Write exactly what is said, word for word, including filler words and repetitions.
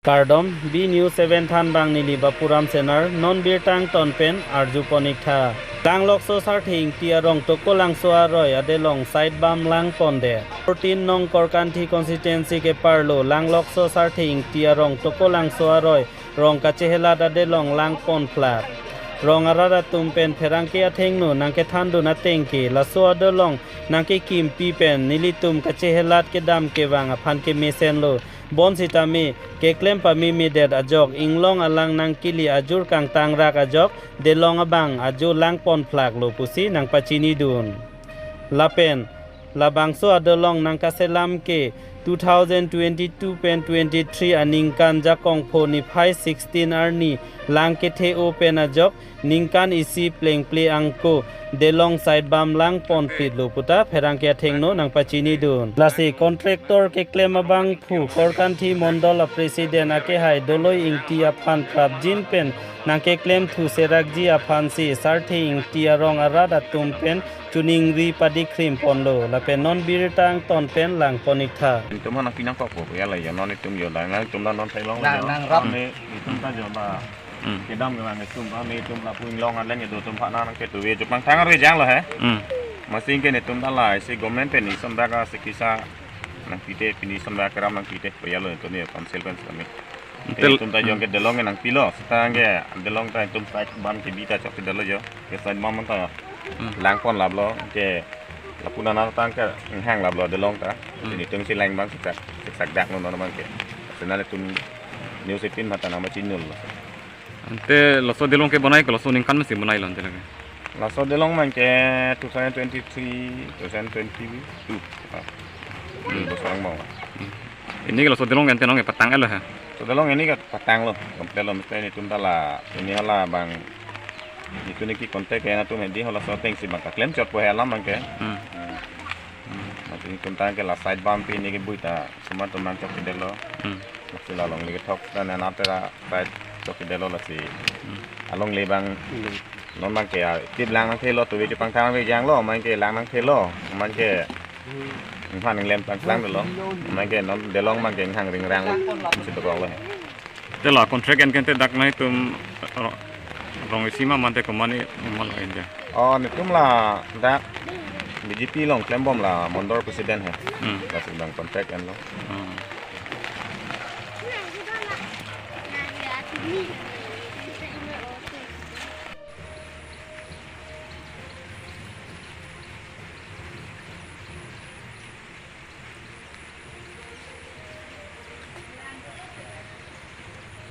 Kardom, B News seven thanbang neli Bapuram Senar, non birta angton pen arjupon ik tha. Langlokso Sarthe Ingti arong Tokolangso aroi adelong side bam langpondet. Fourteen nong Korkanthi constituency keparlo Langlokso Sarthe Ingti arong Tokolangso aroi rong kachehelat adelong langponphlak. Rong arat atum pen pherangke athengno nangkethandun ateng ke laso adelong nangkekimpi pen nelitum kachehelat kedam kevang aphan kemesenlo. Bonsitame keklem pamemedet ajok inglong alang nangkili ajur kangtangrak ajok delong abang ajo langponphlaklo pusi nangpachinidun. Lapen labangso adelong nangkaselam ke two thousand twenty-two pen twenty-three aningkan Jakong pho niphai sixteen arni lang kethe-o pen ajok ningkan isi plengple angko delong side bam langponpitlo puta pherangke athengno nangpachinidun. Lasi contractor keklem abangphu Korkanthi Mondol a President akehai Doloi Ingti aphan prapjin pen nangkeklem thu serakji aphansi Sarthe Ingti arong arat atum pen choningri padikhrimponlo. Lapen non birta angton pen langpon ik tha. Itum nangpi nangkokpo ya la ya, non itum yo la, nangtum la non thailong la Nang- yo. Nangrap. Kami itum ta yo la. Hmm. Kedam kevang itum, kami itum lapu inglong aleng itum aphan nangketuve jupang thangar vejanglo he. Hmm. Masing ke netum ta la isi government pen ison baka sikisa nangpite, pini ison baka ram nangpite, payalo itum yo council pen kami. Tel- Itum ta jong ke delong ke nangpilo, seta ke delong ta itum side bam kebi ta chokchedetlo jo. Ke side bam ta Hmm. langponlaplo, ke lapu nana tang ke nanghanglaplo delong ta. Hmm. Itum si lang bang siksak, siksak dak non non bang ke. Sena itum news eighteen mata nama chinul. Ante laso delong ke bonai ke laso ningkan masi bonailo ante lake. Laso delong bang ke two thousand twenty-three, two thousand twenty-two. Ah. Hmm. Bosong bang. Hmm. Ini ke laso delong ante nong ke patang elo ha. So delong ini ke patanglo, complete lo, mesti netum ta la, ini hala bang, itum niki contact ke atum hedi hala so atengsi bang kaklem chotpo he alam bang ke. Hmm. Hmm. Hmm. Mati netum ta ke la side bam pi ini ke bui ta, semua tum nangchokchedetlo. Hmm. Mesti la longle kethok dan anap ta side chokchedetlo lasi. Hmm. Alongle bang, non bang ke ya, tip lang nangthelo, tuve chepangthang vejanglo, bang ke lang nangthelo, bang ke, nangphan nanglem tangklang dolo, bang ke non delong bang ke nanghang ringrang, mesti dokoklo he. Te la contract en kente dak nangtum ro-, rong isi ma mante komani mal India. Oh, netum la dak B J P along klembom la Mondol President he. Hmm. Lasi bang contract enlo. Hmm.